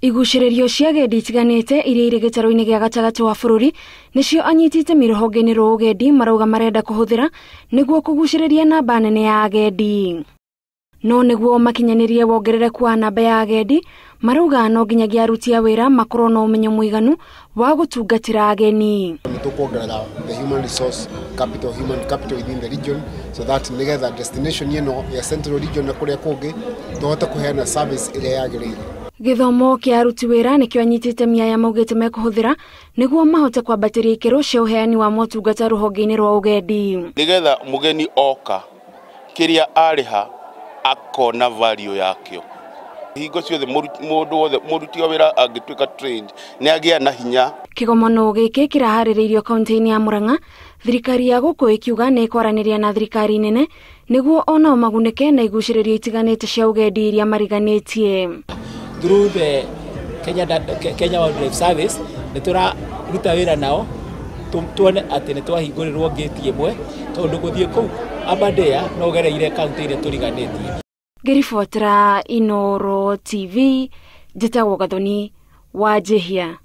Igucĩrĩrio cia agendi itiganĩte iria irĩ gĩtarũ-inĩ gĩa gatagatĩ wa bũrũri nĩcio anyiti itemi rũhonge-inĩ rwa ũgendi marauga marenda kũhũthĩra nĩguo kũgucĩrĩria namba nene ya agendi. No nĩguo makinyanĩrie wongerereku wa namba ya agendi, marauga no nginyagia aruti a wĩra makorwo na ũmenyo mũiganu wa gũtungatĩra ageni. Nĩ tũkuongerera the human resource capital, human capital within the region, so that nĩgetha destination ĩno ya central region na kũrĩa kũngĩ tũhote kũheana service ĩrĩa yagĩrĩire. Gĩthomo kĩa aruti wĩra nĩkĩo anyiti itemi aya maugĩte mekũhũthĩra nĩguo mahote kwambatĩria ikĩro cia ũheani wa motungata rũhonge-inĩ rwa ũgendi. Nĩgetha mũgeni oka kĩrĩa arĩha akona value yakĩo. Hingo ciothe mũndũ wothe mũruti wa wĩra angĩtuĩka trained nĩ agĩa na hinya. Kĩgomano gĩkĩ kĩraharĩrĩirio kaunti-inĩ ya Murang'a, thirikari ya gũkũ ĩkiuga nĩ ĩkwaranĩria na thirikari nene nĩguo onao magunĩke na igucĩrĩrio itiganĩte cia ũgendi iria mariganĩtie. Through the Kenya Wildlife Service nĩ tũraruta wĩra nao tuone atĩ nĩ twahingũrĩrwo ngĩti ĩmwe tondũ gũthiĩ kũu Aberdare no ũgereire kaunti ĩrĩa tũriganĩtie. Ngĩribotera Inooro TV, njĩtagwo Gathoni wa Njihia.